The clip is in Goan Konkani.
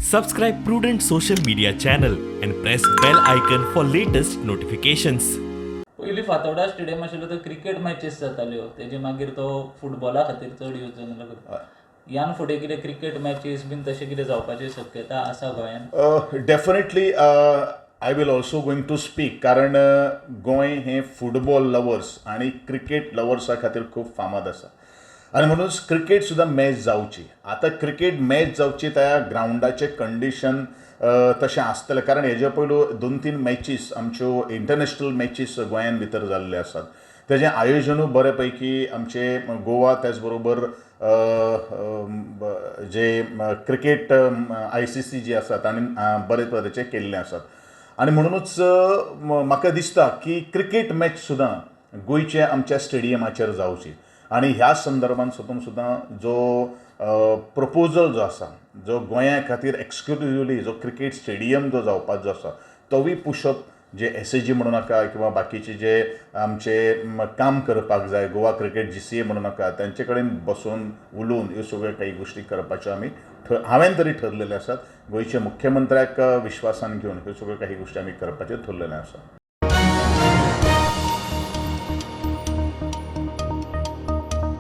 Subscribe Prudent social media channel and press bell icon for latest notifications. पयलीं फातोर्डा स्टेडियम आशिल्लो तो क्रिकेट मॅचीस जाताल्यो, तेजे मागीर तो फुटबॉला खातीर चड यूज जावंक लागलो. ह्यान फुडें कितें क्रिकेट मॅचीस बीन तशें कितें जावपाची शक्यता आसा गोंयान? Definitely I will also going to speak, कारण गोंय हें फुटबॉल लवर्स आनी क्रिकेट लवर्सा खातीर खूब फामाद आसा आनी म्हणूनच क्रिकेट सुद्दां मॅच जावची. आतां क्रिकेट मॅच जावची त्या ग्रावंडाचें कंडिशन तशें आसतलें, कारण हेजे पयलू 2-3 मॅचीस आमच्यो इंटरनॅशनल मॅचीस गोंयान भितर जाल्ल्यो आसात. तेजें आयोजनूय बरे पैकी आमचे गोवा त्याच बरोबर जे क्रिकेट ICC जी आसा तांणी बरे तरेचें केल्लें आसात. आनी म्हणुनूच म्हाका दिसता की क्रिकेट मॅच सुद्दां गोंयचे आमच्या स्टेडियमाचेर जावची. आनी ह्या संदर्भान सुद्दां जो प्रपोजल जो आसा, जो गोंया खातीर एक्सक्लुजिवली जो क्रिकेट स्टेडियम जो जावपाचो आसा तोवूय पुशअप जे SAG म्हणूं नाका किंवा बाकीचे जे आमचे काम करपाक जाय गोवा क्रिकेट GCA म्हणूं नाका, तांचे कडेन बसून उलोवन ह्यो सगळ्यो काही गोश्टी करपाच्यो आमी हांवें तरी ठरलेले आसात. गोंयच्या मुख्यमंत्र्याक विश्वासान घेवन ह्यो सगळ्यो काही गोश्टी आमी करपाच्यो ठरलेल्यो आसा.